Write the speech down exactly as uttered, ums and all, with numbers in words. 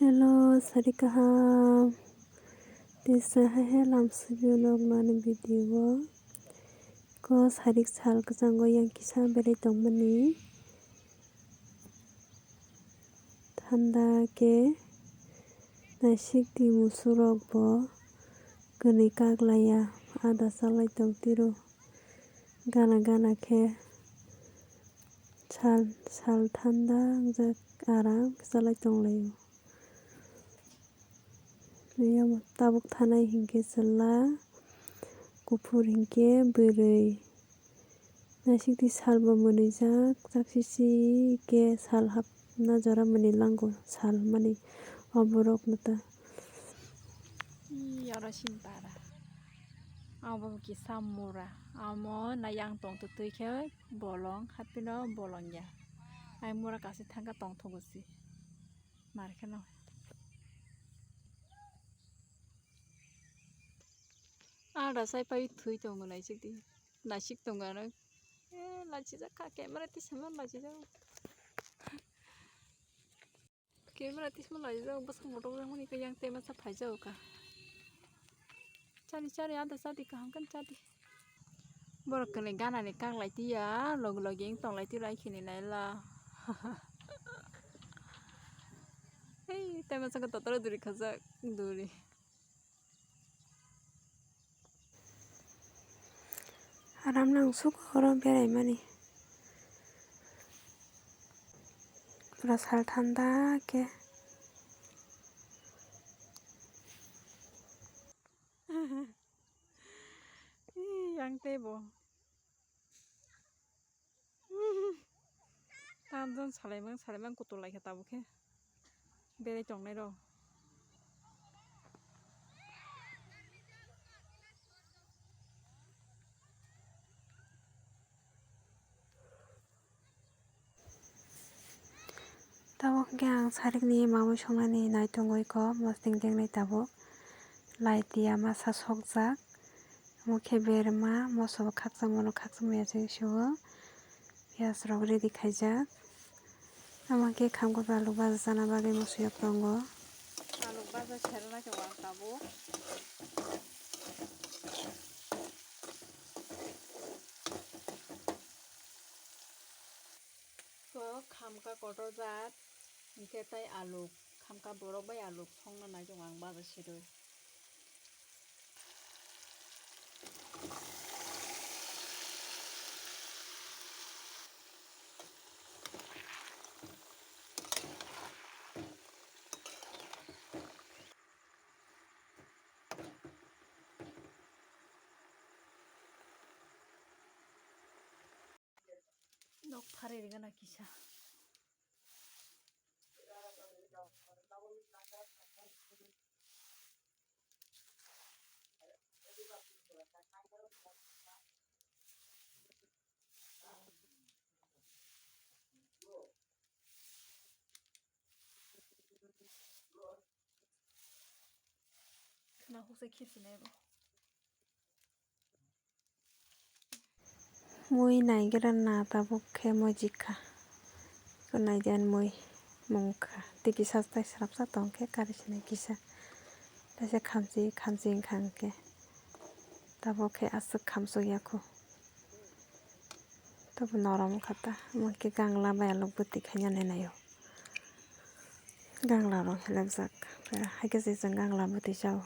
Hello, sari kaham. Tisa hai hai lam sibio nok nani video o. Ko sarik sal kwchango yang kisa berai tongmani. Thanda khe naisik di musurok bo kwnwi kaklaiya, ada chalai tong tiro. Gana gana khe sal, sal thanda wngjak, aram khe chalai tonglaio. Tabuk thanai hinkhe chwla, kuphur hinkhe bwrwi. Naisik di sal bo mwnwijak, chak sisi khe sal hapna jora mwnwi lango, sal mani oborok no ta. Aro sintara. Abo kisa mura. Amo na yang tongtwtwi khe bolong, hapino bolong ya. Ai mura kasi thangkha tongthogo si. Mar kheno. Ada sai pai thwi tongo naisik di. Naisik tongo ano. Eh, lachijak kha camera tisama lachijak. Camera tisma lachijak bwswk motok jakmani khe yang tema sa phaijago kha. Chari chari ada chadi kaham khe chadi. Borok kwnwi ganani kaklai tiya, logi logi wng tonglai tiro ai khini naila. Hei, tai masa khe totoro duri khajak, duri. Aram nang sugo oro berai mani. Pura sal thanda khe. Ih, yang tei bo. Tamjani salaimang, salaimang kutung laikha tabuk khe. Berai tongnai rok. Tabuk khe ang sarikni mamui songnani nai tongwi kok mosdeng dengnai tabuk. Lai tiya masa sokjak. Omo khe berma, moso bo khakchangmano khakchangmaya se sugo. Piyaj rok ready khaijak. Omo khe khamkuk alu baja chana bagwi moso yok tongo. Alu baja serna khe wang tabuk. Kok khamka kotor jak, hinkhe tai aluk khamka borok bai aluk songna nai tongo ang baja sirwi. Nok pharwi rwgana kisa. Khna hukse khibsinai bo. Mui naigra na tabuk khe mojik kha. Eko naijan mui mung kha. Tei kisa tai srapsa tong khe kari sinai kisa. Taisa khamchi khamchi wngkha hwnkhe. Tabuk khe aswk khamchuk ya kho. Tabuk norom wngkha ta. Omo khe gangla bai alok bwtwi khaina nai naio. Gangla rok helekjak. Haikhe se chwng gangla bwtwi chao.